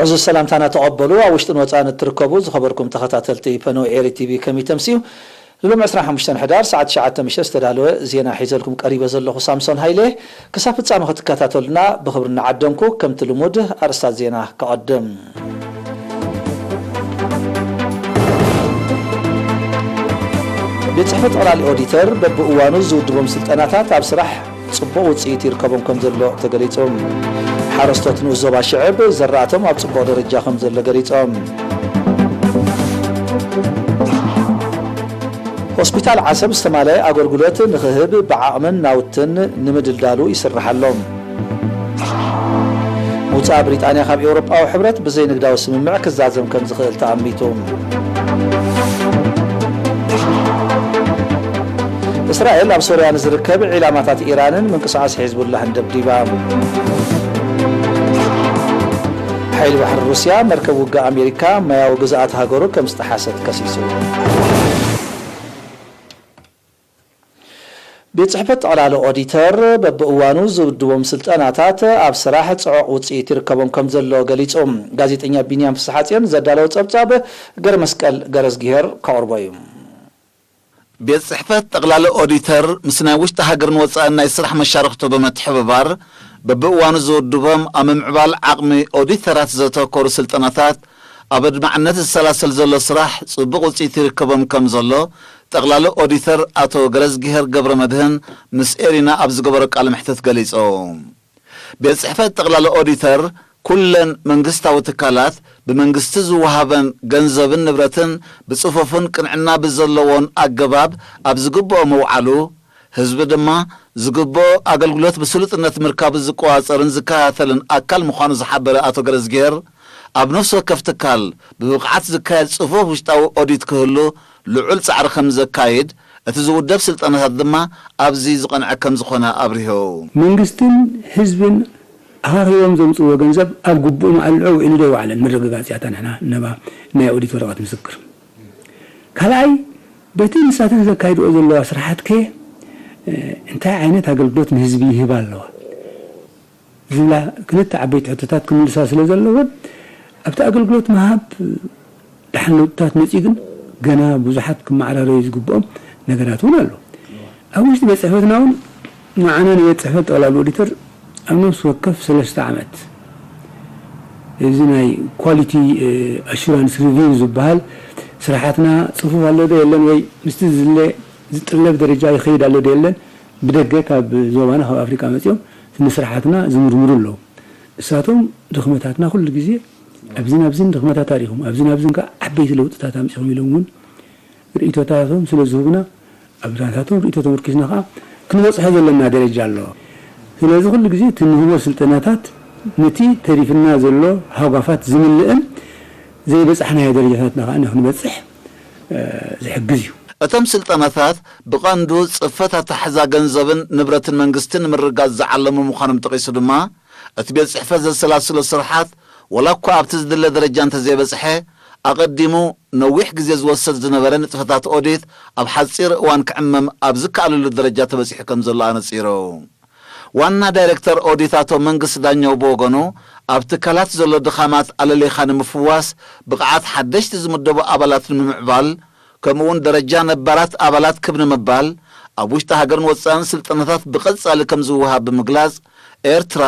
ዕዙዝ ሰላምታና ተቐበሉ። ኣብ ውሽጥን ወጻእን እትርከቡ ዝኸበርኩም ተኸታተልቲ ፈነወ ኤሪ ቲቪ፣ ከመይ ተምስዩ? ንሎሚ ዕስራን ሓሙሽተን ሕዳር ሰዓት ትሽዓተ ምሸት ዝተዳለወ ዜና ሒዘልኩም ቀሪበ ዘለኹ ሳምሶን ሃይለ። ክሳብ ፍጻመ ክትከታተሉና ብኽብሪ እናዓደምኩ፣ ከምቲ ልሙድ ኣርእስታት ዜና ከቐድም። ቤት ጽሕፈት ጠቕላሊ ኦዲተር በብእዋኑ ዝውድቦም ስልጠናታት ኣብ ስራሕ ጽቡቕ ውጽኢት ይርከቦም ከም ዘሎ ተገሊጹ። ሓረስቶት ንኡስ ዞባ ሽዕብ ዘራእቶም ኣብ ጽቡቕ ደረጃ ከም ዘሎ ገሊጾም። ሆስፒታል ዓሰብ ዝተማልአ ኣገልግሎት ንኽህብ ብዓቕምን ናውትን ንምድልዳሉ ይስራሕ ኣሎ። ምውጻእ ብሪጣንያ ካብ ኤውሮጳዊ ሕብረት ብዘይ ንግዳዊ ስምምዕ ክዛዘም ከም ዝኽእል ተኣሚቱ። እስራኤል ኣብ ሶርያ ንዝርከብ ዒላማታት ኢራንን ምንቅስቓስ ሒዝቡላህን ደብዲባ። ሓይሊ ባሕሪ ሩስያ መርከብ ውግእ ኣሜሪካ ማያዊ ግዝኣት ሃገሩ ከም ዝጠሓሰት ከሲሱ። ቤት ጽሕፈት ጠቕላሊ ኦዲተር በብእዋኑ ዝውድቦም ስልጠናታት ኣብ ስራሕ ጽዑቕ ውጽኢት ይርከቦም ከም ዘሎ ገሊጹ። ጋዜጠኛ ቢንያም ፍስሓጽዮን ዘዳለዎ ጸብጻብ ገረመስቀል ገረዝግሄር ከቕርቦ እዩ። ቤት ጽሕፈት ጠቕላሊ ኦዲተር ምስ ናይ ውሽጢ ሃገርን ወጻእን ናይ ስራሕ መሻርኽቱ ብምትሕብባር በብእዋኑ ዝውድቦም ኣብ ምምዕባል ዓቕሚ ኦዲተራት ዘተኮሩ ስልጠናታት ኣብ ኣድማዕነት ዝሰላሰል ዘሎ ስራሕ ጽቡቕ ውጽኢት ይርከቦም ከም ዘሎ ጠቕላሊ ኦዲተር ኣቶ ገረዝግሄር ገብረ መድህን ምስ ኤሪና ኣብ ዝገበሮ ቃለ መሕትት ገሊጹ። ቤት ጽሕፈት ጠቕላሊ ኦዲተር ኩለን መንግስታዊ ትካላት ብመንግስቲ ዝወሃበን ገንዘብን ንብረትን ብጽፉፍን ቅንዕና ብዘለዎን ኣገባብ ኣብ ዝግብኦ ምውዓሉ፣ ህዝቢ ድማ ዝግብኦ ኣገልግሎት ብስሉጥነት ምርካቡ ዝቆጻጸርን ዝከታተልን ኣካል ምዃኑ ዝሓበረ ኣቶ ገረዝግሄር፣ ኣብ ነፍሲ ወከፍ ትካል ብብቕዓት ዝካየድ ጽፉፍ ውሽጣዊ ኦዲት ክህሉ ልዑል ጻዕሪ ከም ዘካይድ፣ እቲ ዝውደብ ስልጠናታት ድማ ኣብዚ ዝቐንዐ ከም ዝኾነ ኣብሪሁ። መንግስትን ህዝብን ኣኻኺቦም ዘምጽእዎ ገንዘብ ኣብ ግቡእ መዓልዑ ውዒሉ ዶ ኣይወዓለን? ምርግጋጽ እያ እታ ንሕና ነባ ናይ ኦዲት ወረቐት ምስክር። ካልኣይ፣ በቲ ንሳተን ዘካይድኦ ዘለዋ ስራሓት ከ፣ እ፣ እንታይ ዓይነት ኣገልግሎት ንህዝቢ ይህባ ኣለዋ? ዝብላ ክልተ ዓበይቲ ሕቶታት ክምልሳ ስለ ዘለወን፣ ኣብቲ ኣገልግሎት ምሃብ ደሓን ለውጥታት መጺኡ፣ ግን ገና ብዙሓት ክመዓራረዩ ዝግብኦም ነገራት እውን ኣሎ። ኣብ ውሽጢ ቤት ጽሕፈትና እውን ንዓና ንቤት ጽሕፈት ጠቕላሊ ኦዲተር ኣብ ነፍሲ ወከፍ ሰለስተ ዓመት እዚ ናይ ኳሊቲ፣ እ፣ ኣሹራንስ ሪቪው ዝበሃል ስራሓትና ጽፉፍ ኣሎ ዶ የለን ወይ ምስቲ ዝድለ ዝጥለብ ደረጃ ይኸይድ ኣሎ ዶ የለን ብደገ ካብ ዞባና ካብ ኣፍሪቃ መጺኦም እቲ ንስራሓትና ዝምርምሩ ኣለዉ። ንሳቶም ድኽመታትና ኩሉ ግዜ ኣብዝን ኣብዝን ድኽመታት ኣሪኹም ኣብዝን ኣብዝን ከዓ ዓበይቲ ለውጥታት ኣምፂኹም ኢሎም እውን ርእይቶታቶም ስለ ዝህቡና ኣብ ናታቶም ርእይቶ ተመርኪዝና ከዓ ክንበፅሖ ዘለና ደረጃ ኣሎ። ስለዚ ኩሉ ግዜ እቲ ንህቦ ስልጠናታት ነቲ ተሪፍና ዘሎ ሃጓፋት ዝምልእን ዘይበፃሕናዮ ደረጃታትና ከዓ ንክንበፅሕ ዝሕግዝ እዩ። እቶም ስልጠናታት ብቐንዱ ጽፈት ኣተሓሕዛ ገንዘብን ንብረትን መንግስቲ ንምርግጋጽ ዝዓለሙ ምዃኖም ጠቒሱ ድማ፣ እቲ ቤት ጽሕፈት ዘሰላስሎ ስርሓት ዋላ እኳ ኣብቲ ዝድለ ደረጃ እንተዘይበጽሐ፣ ኣቐዲሙ ነዊሕ ግዜ ዝወስድ ዝነበረ ንጥፈታት ኦዲት ኣብ ሓጺር እዋን ክዕመም ኣብ ዝከኣለሉ ደረጃ ተበጺሑ ከም ዘሎ ኣነጺሩ። ዋና ዳይሬክተር ኦዲት ኣቶ መንግስቲ ዳኘው ብወገኑ፣ ኣብ ትካላት ዘሎ ድኻማት ኣለሊኻ ንምፍዋስ፣ ብቕዓት ሓደሽቲ ዝምደቡ ኣባላት ንምምዕባል፣ ከምኡውን ደረጃ ነባራት ኣባላት ክብ ንምባል፣ ኣብ ውሽጢ ሃገርን ወጻእን ስልጠናታት ብቐጻሊ ከም ዝወሃብ ብምግላጽ፣ ኤርትራ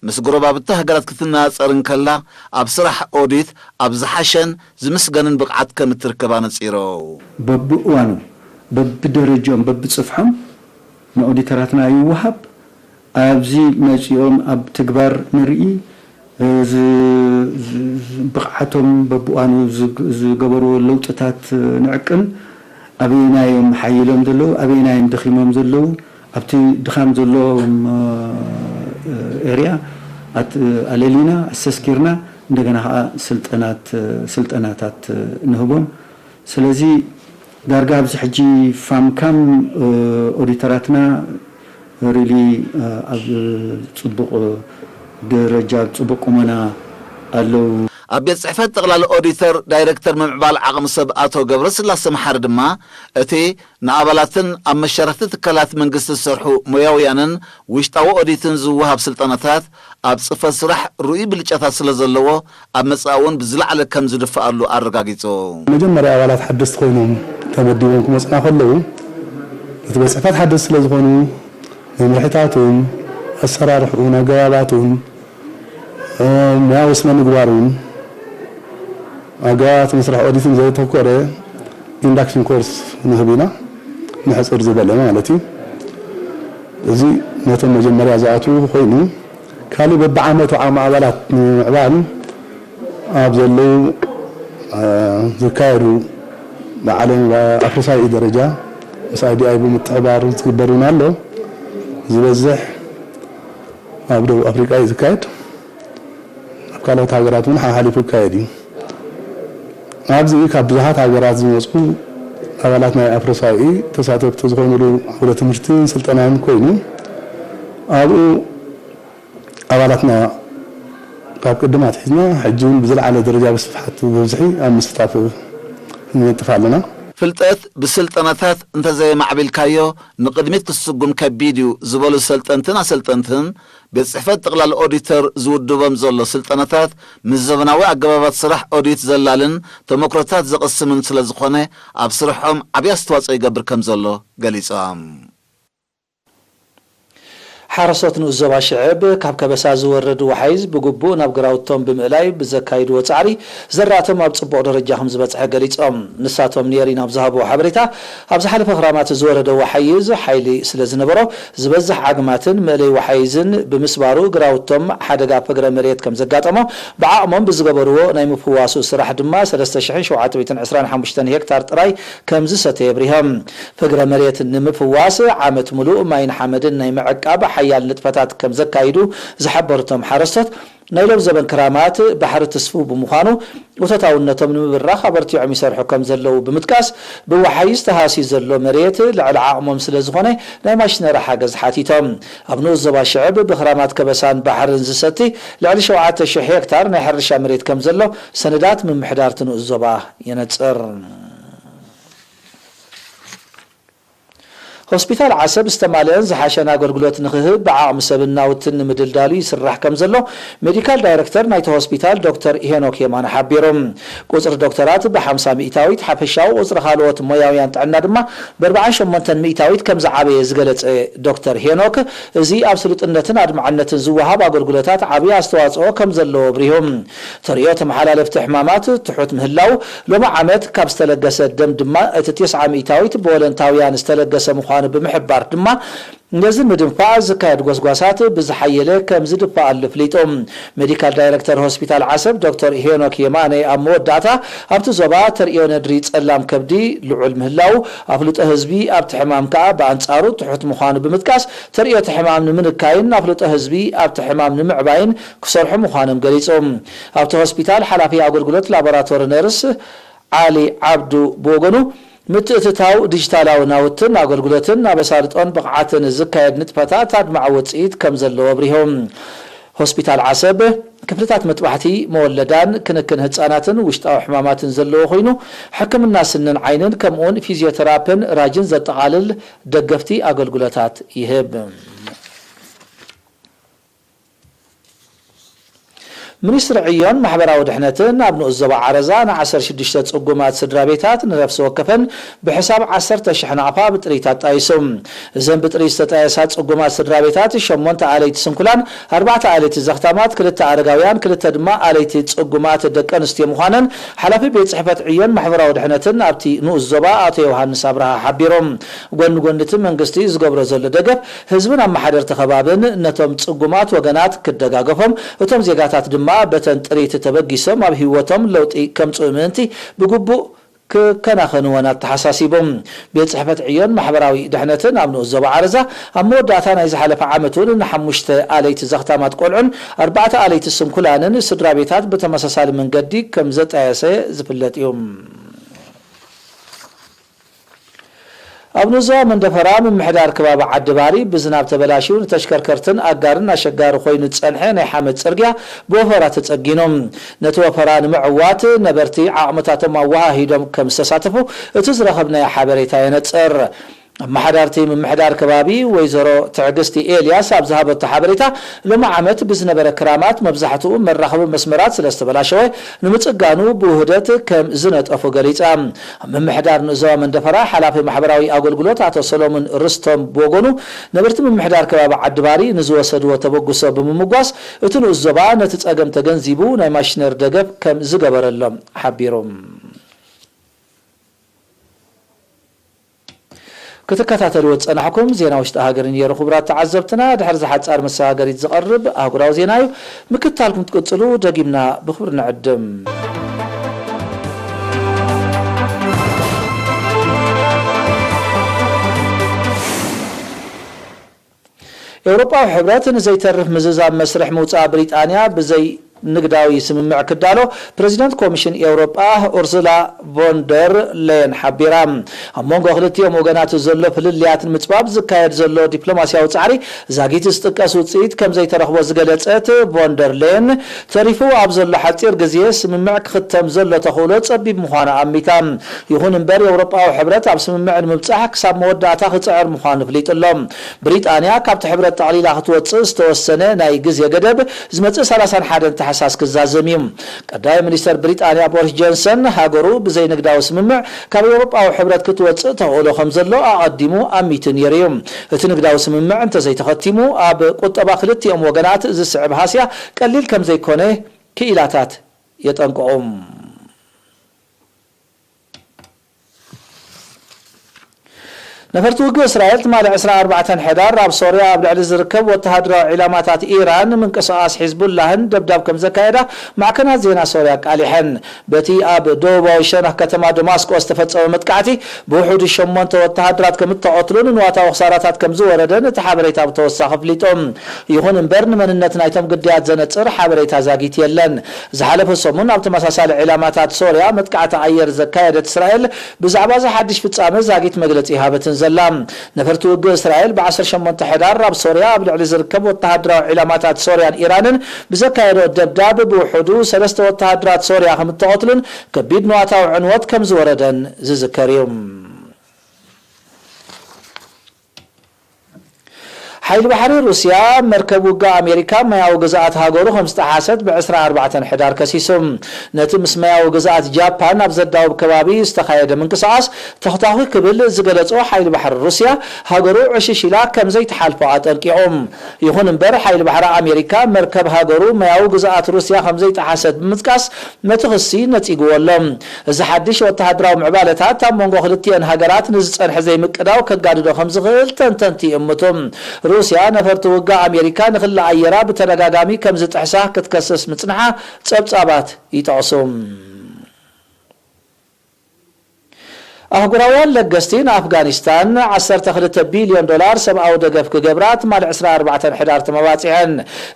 ምስ ጎረባብቲ ሃገራት ክትነጻጸር እንከላ፣ ኣብ ስራሕ ኦዲት ኣብ ዝሓሸን ዝምስገንን ብቕዓት ከም እትርከብ ኣነጺሩ። በብእዋኑ፣ በብደረጃኦም፣ በብጽፍሖም ንኦዲተራትና ይወሃብ። ኣብዚ መጺኦም ኣብ ትግባር ንርኢ። እ፣ ዝ-፣ ዝ-፣ ዝ-፣ ብቕዓቶም በብእዋኑ ዝግ-፣ ዝገበርዎ ለውጥታት ንዕቅን። ኣበየናዮም ሓይሎም ዘለዉ፣ ኣበየናዮም ደኺሞም ዘለዉ፣ ኣብቲ ድኻም ዘለዎም፣ እ፣ ኤርያ ኣት-፣ ኣለሊና፣ ኣሰስኪርና፣ እንደገና ኸዓ ስልጠናት፣ ስልጠናታት ንህቦም። ስለዚ ዳርጋ ኣብዚ ሕጂ ፋምካም፣ እ፣ ኦዲተራትና ሪሊ፣ እ፣ ኣብ ጽቡቕ፣ እ፣ ደረጃ ኣብ ጽቡቕ ቁመና ኣለዉ። ኣብ ቤት ጽሕፈት ጠቕላሊ ኦዲተር ዳይሬክተር ምምዕባል ዓቕሚ ሰብ ኣቶ ገብረስላሰ መሓሪ ድማ፣ እቲ ንኣባላትን ኣብ መሻርኽቲ ትካላት መንግስቲ ዝሰርሑ ሞያውያንን ውሽጣዊ ኦዲትን ዝወሃብ ስልጠናታት ኣብ ጽፈት ስራሕ ርኡይ ብልጫታት ስለ ዘለዎ፣ ኣብ መጻኢ እውን ብዝለዓለ ከም ዝድፍኣሉ ኣረጋጊጹ። መጀመርያ ኣባላት ሓደስቲ ኮይኖም ተመዲቦም ክመጹና ከለዉ፣ እቲ ቤት ጽሕፈት ሓደስቲ ስለ ዝኾኑ፣ መምርሒታቱን ኣሰራርሕኡን ኣገባባቱን፣ እ፣ ሙያዊ ስነ ምግባሩን ኣገባባት መስርሕ ኦዲትን ዘተኮረ ኢንዳክሽን ኮርስ ንህብ ኢና፣ ንሕጽር ዝበለ ማለት እዩ። እዚ ነቶም መጀመርያ ዝኣትዉ ኮይኑ፣ ካልእ በብዓመቱ ዓቕሚ ኣባላት ንምምዕባል ኣብ ዘለዉ፣ እ፣ ዝካየዱ ብዓለም ኣፍሪሳዊ ደረጃ ምስ ኣይ ዲ ኣይ ብምትሕባር ዝግበር እውን ኣሎ። ዝበዝሕ ኣብ ደቡብ ኣፍሪቃ እዩ ዝካየድ። ኣብ ካልኦት ሃገራት እውን ሓሓሊፉ ይካየድ እዩ። ኣብዚ ካብ ብዙሓት ሃገራት ዝመጹ ኣባላት ናይ ኣፍሪሳዊ ተሳተፍቲ ዝኾኑሉ ዓውደ ትምህርትን ስልጠናን ኮይኑ፣ ኣብኡ ኣባላትና ካብ ቅድም ኣትሒዝና ሕጂ እውን ብዝለዓለ ደረጃ ብስፍሓት ብብዝሒ ኣብ ምስታፍ ንነጥፍ ኣለና። ፍልጠት ብስልጠናታት እንተዘየማዕቢልካዮ ንቕድሚት ክስጉም ከቢድ እዩ ዝበሉ ሰልጠንትን ኣሰልጠንትን፣ ቤት ጽሕፈት ጠቕላሊ ኦዲተር ዝውድቦም ዘሎ ስልጠናታት ምስ ዘበናዊ ኣገባባት ስራሕ ኦዲት ዘላልን ተመክሮታት ዘቕስምን ስለ ዝኾነ፣ ኣብ ስርሖም ዓብዪ ኣስተዋጽኦ ይገብር ከም ዘሎ ገሊጾም። ሓረስቶት ንኡስ ዞባ ሽዕብ ካብ ከበሳ ዝወርድ ወሓይዝ ብግቡእ ናብ ግራውቶም ብምእላይ ብዘካይድዎ ጻዕሪ፣ ዘራእቶም ኣብ ጽቡቕ ደረጃ ከም ዝበጽሐ ገሊጾም። ንሳቶም ንኤሪና ኣብ ዝሃብዎ ሓበሬታ፣ ኣብ ዝሓለፈ ክራማት ዝወረደ ወሓይዝ ሓይሊ ስለ ዝነበሮ፣ ዝበዝሕ ዓግማትን መእለይ ወሓይዝን ብምስባሩ፣ ግራውቶም ሓደጋ ፍግረ መሬት ከም ዘጋጠሞ፣ ብዓቕሞም ብዝገበርዎ ናይ ምፍዋሱ ስራሕ ድማ ሰለስተ ሽሕን ሸውዓተ ሚእትን ዕስራን ሓሙሽተን ሄክታር ጥራይ ከም ዝሰተየ ኣብሪሆም። ፍግረ መሬት ንምፍዋስ ዓመት ምሉእ ማይን ሓመድን ናይ ምዕቃብ ሓያል ንጥፈታት ከም ዘካይዱ ዝሓበሩ እቶም ሓረስቶት፣ ናይ ሎም ዘበን ክራማት ባሕሪ ትስፉው ብምዃኑ፣ እቶታውነቶም ንምብራኽ ኣበርቲዖም ይሰርሑ ከም ዘለዉ ብምጥቃስ፣ ብወሓይዝ ተሃስዩ ዘሎ መሬት ልዕሊ ዓቕሞም ስለ ዝኾነ፣ ናይ ማሽነሪ ሓገዝ ሓቲቶም። ኣብ ንኡስ ዞባ ሽዕብ ብኽራማት ከበሳን ባሕርን ዝሰቲ ልዕሊ ሸውዓተ ሽሕ ሄክታር ናይ ሕርሻ መሬት ከም ዘሎ ሰነዳት ምምሕዳር እቲ ንኡስ ዞባ የነጽር። ሆስፒታል ዓሰብ ዝተማልአን ዝሓሸን ኣገልግሎት ንኽህብ ብዓቕሚ ሰብን ናውትን ንምድልዳሉ ይስራሕ ከም ዘሎ ሜዲካል ዳይረክተር ናይቲ ሆስፒታል ዶክተር ሄኖክ የማነ ሓቢሩ። ቁጽሪ ዶክተራት ብሓምሳ ሚእታዊት፣ ሓፈሻዊ ቁጽሪ ካልኦት ሞያውያን ጥዕና ድማ ብኣርብዓን ሸሞንተን ሚእታዊት ከም ዝዓበየ ዝገለጸ ዶክተር ሄኖክ፣ እዚ ኣብ ስሉጥነትን ኣድማዕነትን ዝወሃብ ኣገልግሎታት ዓብዪ ኣስተዋጽኦ ከም ዘለዎ ኣብሪሁ። ተርእዮ ተመሓላለፍቲ ሕማማት ትሑት ምህላው፣ ሎሚ ዓመት ካብ ዝተለገሰ ደም ድማ እቲ ተስዓ ሚእታዊት ብወለንታውያን ዝተለገሰ ምዃኑ ብምሕባር ድማ፣ ነዚ ንምድንፋዕ ዝካየድ ጎስጓሳት ብዝሓየለ ከም ዝድፍኣሉ ኣፍሊጡ። ሜዲካል ዳይረክተር ሆስፒታል ዓሰብ ዶክተር ሄኖክ የማነ ኣብ መወዳእታ፣ ኣብቲ ዞባ ተርእዮ ነድሪ ጸላም ከብዲ ልዑል ምህላው፣ ኣፍልጦ ህዝቢ ኣብቲ ሕማም ከኣ ብኣንጻሩ ትሑት ምዃኑ ብምጥቃስ፣ ተርእዮ እቲ ሕማም ንምንካይን ኣፍልጦ ህዝቢ ኣብቲ ሕማም ንምዕባይን ክሰርሑ ምዃኖም ገሊጹ። ኣብቲ ሆስፒታል ሓላፊ ኣገልግሎት ላቦራቶሪ ነርስ ዓሊ ዓብዱ ብወገኑ፣ ምትእትታው ዲጂታላዊ ናውትን ኣገልግሎትን ኣብ ኣሳልጦን ብቕዓትን ዝካየድ ንጥፈታት ኣድማዒ ውጽኢት ከም ዘለዎ ኣብሪሁ። ሆስፒታል ዓሰብ ክፍልታት መጥባሕቲ፣ መወለዳን ክንክን ህጻናትን ውሽጣዊ ሕማማትን ዘለዎ ኮይኑ፣ ሕክምና ስንን ዓይንን ከምኡውን ፊዚዮቴራፒን ራጅን ዘጠቓልል ደገፍቲ ኣገልግሎታት ይህብ። ሚኒስትሪ ዕዮን ማሕበራዊ ድሕነትን ኣብ ንኡስ ዞባ ዓረዛ ንዓሰርተ ሽዱሽተ ጽጉማት ስድራ ቤታት ንነፍሲ ወከፈን ብሕሳብ ዓሰርተ ሽሕ ናቕፋ ብጥሪት ኣጣይሱ። እዘን ብጥሪት ዝተጣየሳ ጽጉማት ስድራ ቤታት ሸሞንተ ኣለይቲ ስንኩላን፣ ኣርባዕተ ኣለይቲ ዘኽታማት፣ ክልተ ኣረጋውያን፣ ክልተ ድማ ኣለይቲ ጽጉማት ደቂ ኣንስትዮ ምዃነን ሓላፊ ቤት ጽሕፈት ዕዮን ማሕበራዊ ድሕነትን ኣብቲ ንኡስ ዞባ ኣቶ ዮሃንስ ኣብርሃ ሓቢሮም። ጎኒ ጎኒ እቲ መንግስቲ ዝገብሮ ዘሎ ደገፍ፣ ህዝብን ኣመሓደርቲ ከባብን ነቶም ጽጉማት ወገናት ክደጋገፎም፣ እቶም ዜጋታት ድማ በተን ጥሪት ተበጊሶም ኣብ ህይወቶም ለውጢ ከምጽኡ ምእንቲ ብግቡእ ክከናኸንወን ኣተሓሳሲቦም። ቤት ጽሕፈት ዕዮን ማሕበራዊ ድሕነትን ኣብ ንኡስ ዞባ ዓረዛ ኣብ መወዳእታ ናይ ዝሓለፈ ዓመት እውን ንሓሙሽተ ኣለይቲ ዘኽታማት ቆልዑን ኣርባዕተ ኣለይቲ ስንኩላንን ስድራ ቤታት ብተመሳሳሊ መንገዲ ከም ዘጣየሰ ዝፍለጥ እዩ። ኣብ ንዞባ መንደፈራ ምምሕዳር ከባቢ ዓዲ ባሪ ብዝናብ ተበላሽዩ ንተሽከርከርትን ኣጋርን ኣሸጋሪ ኮይኑ ዝጸንሐ ናይ ሓመድ ጽርግያ ብወፈራ ተጸጊኑ። ነቲ ወፈራ ንምዕዋት ነበርቲ ዓቕምታቶም ኣወሃሂዶም ከም ዝተሳተፉ እቲ ዝረኸብናዮ ሓበሬታ የነጽር። ኣመሓዳርቲ ምምሕዳር ከባቢ ወይዘሮ ትዕግስቲ ኤልያስ ኣብ ዝሃበቶ ሓበሬታ፣ ሎሚ ዓመት ብዝነበረ ክራማት መብዛሕትኡ መራኸቢ መስመራት ስለ ዝተበላሸወ፣ ንምጽጋኑ ብውህደት ከም ዝነጠፉ ገሊጻ። ኣብ ምምሕዳር ንዞባ መንደፈራ ሓላፊ ማሕበራዊ ኣገልግሎት ኣቶ ሰሎሙን ርስቶም ብወገኑ፣ ነበርቲ ምምሕዳር ከባቢ ዓዲባሪ ንዝወሰድዎ ተበግሶ ብምምጓስ፣ እቲ ንኡስ ዞባ ነቲ ጸገም ተገንዚቡ ናይ ማሽነሪ ደገፍ ከም ዝገበረሎም ሓቢሩ። ክትከታተልዎ ዝጸናሕኩም ዜና ውሽጢ ሃገር ነይሩ። ክቡራት ተዓዘብትና፣ ድሕሪ ዝሓጻር መሰጋገሪት ዝቐርብ ኣህጉራዊ ዜና እዩ። ምክትታልኩም ትቅጽሉ ደጊምና ብኽብሪ ንዕድም። ኤውሮጳዊ ሕብረት ንዘይተርፍ ምዝዛም መስርሕ ምውጻእ ብሪጣንያ ብዘይ ንግዳዊ ስምምዕ ክዳሎ ፕረዚደንት ኮሚሽን ኤውሮጳ ኡርሱላ ቮንደር ሌየን ሓቢራ። ኣብ መንጎ ክልቲኦም ወገናት ዘሎ ፍልልያት ንምጽባብ ዝካየድ ዘሎ ዲፕሎማስያዊ ጻዕሪ ዛጊት ዝጥቀስ ውጽኢት ከም ዘይተረኽቦ ዝገለጸት ቮንደር ሌየን፣ ተሪፉ ኣብ ዘሎ ሓጺር ግዜ ስምምዕ ክኽተም ዘሎ ተኽእሎ ጸቢብ ምዃኑ ኣሚታ። ይኹን እምበር፣ ኤውሮጳዊ ሕብረት ኣብ ስምምዕ ንምብጻሕ ክሳብ መወዳእታ ክጽዕር ምዃኑ ኣፍሊጡ ኣሎ። ብሪጣንያ ካብቲ ሕብረት ጠቕሊላ ክትወጽእ ዝተወሰነ ናይ ግዜ ገደብ ዝመጽእ ሰላሳን ሓደን ታሕሳስ ክዛዘም እዩ። ቀዳማይ ሚኒስተር ብሪጣንያ ቦሪስ ጆንሰን፣ ሃገሩ ብዘይ ንግዳዊ ስምምዕ ካብ ኤውሮጳዊ ሕብረት ክትወጽእ ተኽእሎ ከም ዘሎ ኣቐዲሙ ኣሚቱ ነይሩ እዩ። እቲ ንግዳዊ ስምምዕ እንተዘይተኸቲሙ፣ ኣብ ቁጠባ ክልቲኦም ወገናት ዝስዕብ ሃስያ ቀሊል ከም ዘይኮነ ክኢላታት የጠንቅቑ። ነፈርቲ ውግእ እስራኤል ትማሊ ዕስራን ኣርባዕተን ሕዳር ኣብ ሶርያ ኣብ ልዕሊ ዝርከብ ወተሃደራዊ ዒላማታት ኢራን ምንቅስቓስ ሒዝቡላህን ደብዳብ ከም ዘካየዳ ማዕከናት ዜና ሶርያ ኣቃሊሐን። በቲ ኣብ ደቡባዊ ሸነኽ ከተማ ደማስቆ ዝተፈጸመ መጥቃዕቲ ብውሕዱ ሸሞንተ ወተሃደራት ከም እተቐትሉን ንዋታዊ ክሳራታት ከም ዝወረደን እቲ ሓበሬታ ብተወሳኺ ኣፍሊጡ። ይኹን እምበር፣ ንመንነት ናይቶም ግዳያት ዘነጽር ሓበሬታ ዛጊት የለን። ዝሓለፈ ሰሙን ኣብ ተመሳሳሊ ዒላማታት ሶርያ መጥቃዕቲ ኣየር ዘካየደት እስራኤል፣ ብዛዕባ እዚ ሓድሽ ፍጻመ ዛጊት መግለጺ ሃበትን ዘላ። ነፈርቲ ውግእ እስራኤል ብዓሰርተ ሸሞንተ ሕዳር ኣብ ሶርያ ኣብ ልዕሊ ዝርከብ ወተሃደራዊ ዒላማታት ሶርያን ኢራንን ብዘካየዶ ደብዳብ፣ ብውሕዱ ሰለስተ ወተሃደራት ሶርያ ከም እተቐትሉን ከቢድ ንዋታዊ ዕንወት ከም ዝወረደን ዝዝከር እዩ። ሓይሊ ባሕሪ ሩስያ፣ መርከብ ውግእ ኣሜሪካ ማያዊ ግዝኣት ሃገሩ ከም ዝጠሓሰት ብዕስራን ኣርባዕተን ሕዳር ከሲሱ። ነቲ ምስ ማያዊ ግዝኣት ጃፓን ኣብ ዘዳውብ ከባቢ ዝተኻየደ ምንቅስቓስ ተኽታኺ ክብል ዝገለጾ ሓይሊ ባሕሪ ሩስያ፣ ሃገሩ ዕሽሽ ኢላ ከም ዘይትሓልፎ ኣጠንቂቑ። ይኹን እምበር፣ ሓይሊ ባሕሪ ኣሜሪካ መርከብ ሃገሩ ማያዊ ግዝኣት ሩስያ ከም ዘይጠሓሰት ብምጥቃስ፣ ነቲ ክሲ ነጺግዎ ኣሎ። እዚ ሓድሽ ወተሃደራዊ ምዕባለታት ኣብ መንጎ ክልቲኤን ሃገራት ንዝጸንሐ ዘይምቅዳው ከጋድዶ ከም ዝኽእል ተንተንቲ ይእምቱ። ሩስያ ነፈርቲ ውግእ ኣሜሪካ ንክሊ ኣየራ ብተደጋጋሚ ከም ዝጥሕሳ ክትከስስ ምጽንሓ ጸብጻባት ይጠቕሱ። ኣህጉራውያን ለገስቲ ንኣፍጋኒስታን ዓሰርተ ክልተ ቢልዮን ዶላር ሰብኣዊ ደገፍ ክገብራ ትማሊ ዕስራን ኣርባዕተን ሕዳር ተመባጺዐን።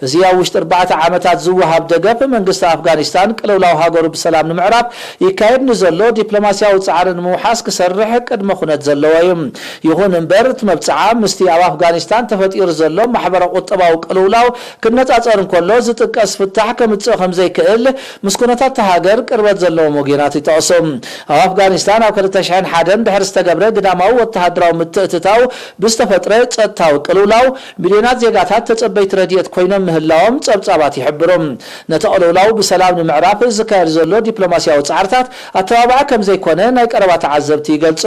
እዚ ኣብ ውሽጢ ኣርባዕተ ዓመታት ዝወሃብ ደገፍ፣ መንግስቲ ኣፍጋኒስታን ቅልውላው ሃገሩ ብሰላም ንምዕራፍ ይካየድ ንዘሎ ዲፕሎማስያዊ ጻዕሪ ንምውሓስ ክሰርሕ ቅድመ ኩነት ዘለዎ እዩ። ይኹን እምበር፣ እቲ መብጽዓ ምስቲ ኣብ ኣፍጋኒስታን ተፈጢሩ ዘሎ ማሕበረ ቁጠባዊ ቅልውላው ክነጻጸር እንከሎ ዝጥቀስ ፍታሕ ከምጽእ ከም ዘይክእል ምስ ኩነታት እታ ሃገር ቅርበት ዘለዎም ወገናት ይጠቕሱ። ኣብ ኣፍጋኒስታን ኣብ ክልተ ሽሕን ሓደን ድሕሪ ዝተገብረ ግዳማዊ ወተሃደራዊ ምትእትታው ብዝተፈጥረ ጸጥታዊ ቅልውላው፣ ሚልዮናት ዜጋታት ተጸበይቲ ረድኤት ኮይኖም ምህላዎም ጸብጻባት ይሕብሩ። ነቲ ቅልውላው ብሰላም ንምዕራፍ ዝካየድ ዘሎ ዲፕሎማስያዊ ጻዕርታት ኣተባባዒ ከም ዘይኮነ ናይ ቀረባ ተዓዘብቲ ይገልጹ።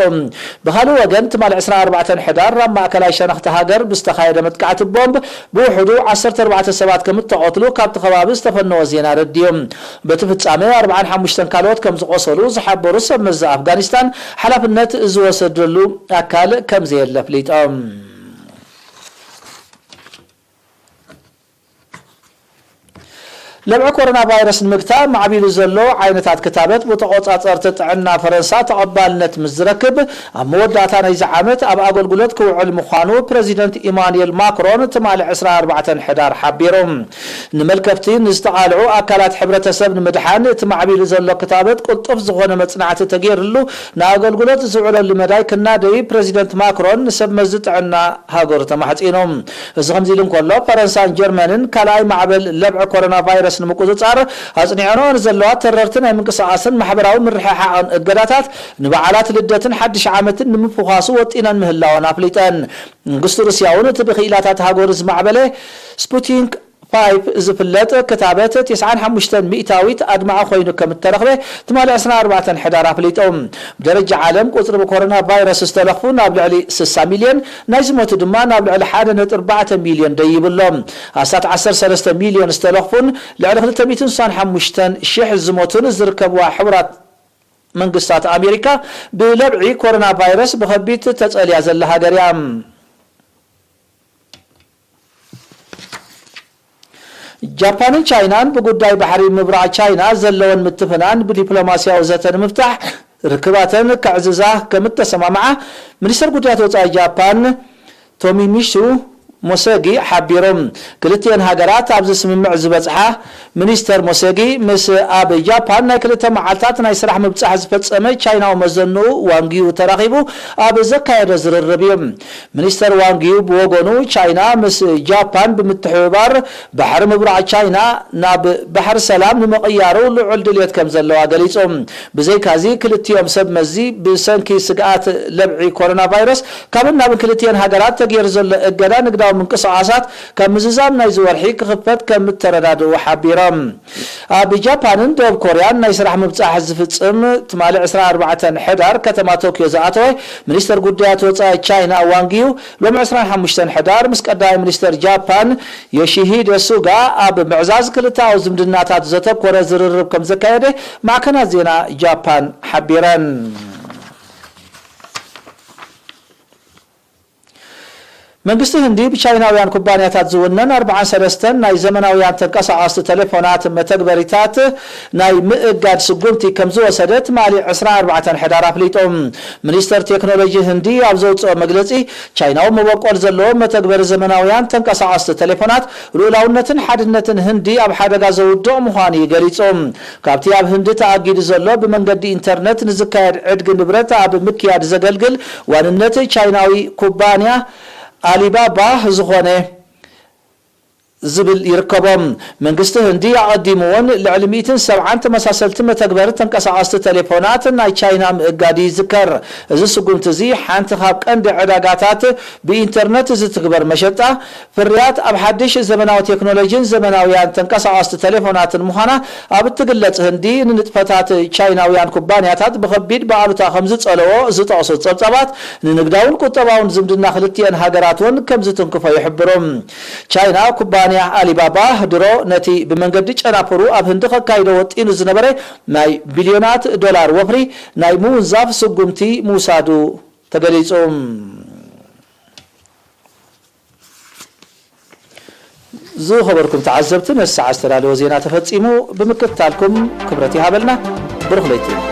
ብኻልእ ወገን፣ ትማሊ ዕስራን ኣርባዕተን ሕዳር ኣብ ማእከላይ ሸነኽቲ ሃገር ብዝተኻየደ መጥቃዕቲ ቦምብ ብውሕዱ ዓሰርተ ኣርባዕተ ሰባት ከም እተቐትሉ ካብቲ ከባቢ ዝተፈነወ ዜና ኣረዲኡ። በቲ ፍጻመ ኣርባዓን ሓሙሽተን ካልኦት ከም ዝቖሰሉ ዝሓበሩ ሰብ መዚ ኣፍጋኒስታን፣ ሓላፍነት ዝወሰደሉ ኣካል ከም ዘየለ ኣፍሊጦም። ለብዒ ኮሮና ቫይረስ ንምግታእ ማዕቢሉ ዘሎ ዓይነታት ክታበት ብተቖጻጸርቲ ጥዕና ፈረንሳ ተቐባልነት ምስ ዝረክብ፣ ኣብ መወዳእታ ናይዚ ዓመት ኣብ ኣገልግሎት ክውዕል ምዃኑ ፕረዚደንት ኢማኑኤል ማክሮን ትማሊ ዕስራን ኣርባዕተን ሕዳር ሓቢሩ። ንመልከፍቲ ንዝተቓልዑ ኣካላት ሕብረተሰብ ንምድሓን እቲ ማዕቢሉ ዘሎ ክታበት ቅልጡፍ ዝኾነ መጽናዕቲ ተገይርሉ ንኣገልግሎት ዝውዕለሉ መዳይ ክናደይ ፕረዚደንት ማክሮን ንሰብ መዚ ጥዕና ሃገሩ ተማሕጺኑ። እዚ ከምዚ ኢሉ እንከሎ፣ ፈረንሳን ጀርመንን ካልኣይ ማዕበል ለብዒ ኮሮና ቫይረስ ንምቁጽጻር ኣጽኒዐንኦ ንዘለዋ ተረርቲ ናይ ምንቅስቓስን ማሕበራዊ ምርሕሓቕን እገዳታት ንበዓላት ልደትን ሓድሽ ዓመትን ንምፍዃሱ ወጢነን ምህላወን ኣፍሊጠን። መንግስቲ ሩስያ እውን እቲ ብክኢላታት ሃገሩ ዝማዕበለ ስፑቲንክ ፋይቭ ዝፍለጥ ክታበት ተስዓን ሓሙሽተን ሚእታዊት ኣድማዒ ኮይኑ ከም እተረኽበ ትማሊ ዕስራን ኣርባዕተን ሕዳር ኣፍሊጡ። ብደረጃ ዓለም ቁጽሪ ብኮሮና ቫይረስ ዝተለኽፉ ናብ ልዕሊ ስሳ ሚልዮን፣ ናይ ዝሞቱ ድማ ናብ ልዕሊ ሓደ ነጥቢ ኣርባዕተ ሚልዮን ደይቡ ኣሎ። ኣስታት ዓሰርተ ሰለስተ ሚልዮን ዝተለኽፉን ልዕሊ ክልተ ሚእትን ስሳን ሓሙሽተን ሽሕ ዝሞቱን ዝርከብዋ ሕቡራት መንግስታት ኣሜሪካ ብለብዒ ኮሮና ቫይረስ ብኸቢድ ተጸልያ ዘላ ሃገር እያ። ጃፓንን ቻይናን ብጉዳይ ባሕሪ ምብራቕ ቻይና ዘለወን ምትፍናን ብዲፕሎማስያዊ ዘተ ንምፍታሕ ርክባተን ከዕዝዛ ከም እተሰማምዓ ሚኒስተር ጉዳያት ወጻኢ ጃፓን ቶሚሚሱ ሞሰጊ ሓቢሮም። ክልቲኤን ሃገራት ኣብዚ ስምምዕ ዝበጽሓ ሚኒስተር ሞሰጊ ምስ ኣብ ጃፓን ናይ ክልተ መዓልታት ናይ ስራሕ ምብጻሕ ዝፈጸመ ቻይናዊ መዘንኡ ዋንጊዩ ተራኺቡ ኣብ ዘካየዶ ዝርርብ እዩ። ሚኒስተር ዋንጊዩ ብወገኑ፣ ቻይና ምስ ጃፓን ብምትሕብባር ባሕሪ ምብራቕ ቻይና ናብ ባሕሪ ሰላም ንምቕያሩ ልዑል ድልየት ከም ዘለዋ ገሊጹ። ብዘይካዚ፣ ክልቲኦም ሰብ መዚ ብሰንኪ ስግኣት ለብዒ ኮሮና ቫይረስ ካብን ናብን ክልቲኤን ሃገራት ተገይሩ ዘሎ እገዳ ንግዳዊ ምንቅስቓሳት ካብ ምዝዛም ናይዚ ወርሒ ክኽፈት ከም እተረዳድኡ ሓቢሮም። ኣብ ጃፓንን ደቡብ ኮርያን ናይ ስራሕ ምብጻሕ ዝፍጽም ትማሊ ዕስራን ኣርባዕተን ሕዳር ከተማ ቶክዮ ዝኣተወ ሚኒስተር ጉዳያት ወጻኢ ቻይና ዋንጊዩ፣ ሎሚ ዕስራን ሓሙሽተን ሕዳር ምስ ቀዳማይ ሚኒስተር ጃፓን ዮሺሂደ ሱጋ ኣብ ምዕዛዝ ክልተኣዊ ዝምድናታት ዘተኮረ ዝርርብ ከም ዘካየደ ማዕከናት ዜና ጃፓን ሓቢረን። መንግስቲ ህንዲ ብቻይናውያን ኩባንያታት ዝውነን ኣርባዓን ሰለስተን ናይ ዘመናውያን ተንቀሳቐስቲ ቴሌፎናት መተግበሪታት ናይ ምእጋድ ስጉምቲ ከም ዝወሰደ ትማሊ ዕስራን ኣርባዕተን ሕዳር ኣፍሊጡ። ሚኒስተር ቴክኖሎጂ ህንዲ ኣብ ዘውፅኦ መግለፂ፣ ቻይናዊ መበቆል ዘለዎ መተግበሪ ዘመናውያን ተንቀሳቐስቲ ቴሌፎናት ልኡላውነትን ሓድነትን ህንዲ ኣብ ሓደጋ ዘውድቕ ምዃኑ እዩ ገሊጹ። ካብቲ ኣብ ህንዲ ተኣጊዱ ዘሎ ብመንገዲ ኢንተርነት ንዝካየድ ዕድጊ ንብረት ኣብ ምክያድ ዘገልግል ዋንነት ቻይናዊ ኩባንያ ኣሊባባ ዝኾነ ዝብል ይርከቦም። መንግስቲ ህንዲ ኣቐዲሙ እውን ልዕሊ ሚእትን ሰብዓን ተመሳሰልቲ መተግበሪ ተንቀሳቐስቲ ቴሌፎናት ናይ ቻይና ምእጋዱ ይዝከር። እዚ ስጉምቲ እዚ ሓንቲ ካብ ቀንዲ ዕዳጋታት ብኢንተርነት ዝትግበር መሸጣ ፍርያት ኣብ ሓድሽ ዘመናዊ ቴክኖሎጂን ዘመናውያን ተንቀሳቐስቲ ቴሌፎናትን ምዃና ኣብ እትግለጽ ህንዲ፣ ንንጥፈታት ቻይናውያን ኩባንያታት ብኸቢድ ብኣሉታ ከም ዝጸለዎ ዝጠቕሱ ጸብጻባት፣ ንንግዳውን ቁጠባውን ዝምድና ክልቲኤን ሃገራት እውን ከም ዝትንክፎ ይሕብሩ። ቻይና ኩባንያ ኣሊባባ ድሮ ነቲ ብመንገዲ ጨናፍሩ ኣብ ህንዲ ከካይዶ ወጢኑ ዝነበረ ናይ ቢልዮናት ዶላር ወፍሪ ናይ ምውንዛፍ ስጉምቲ ምውሳዱ ተገሊጹ። ዝኸበርኩም ተዓዘብቲ፣ ነዚ ሰዓት ዝተዳለወ ዜና ተፈጺሙ። ብምክትታልኩም ክብረት ይሃበልና። ብሩኽ ለይቲ።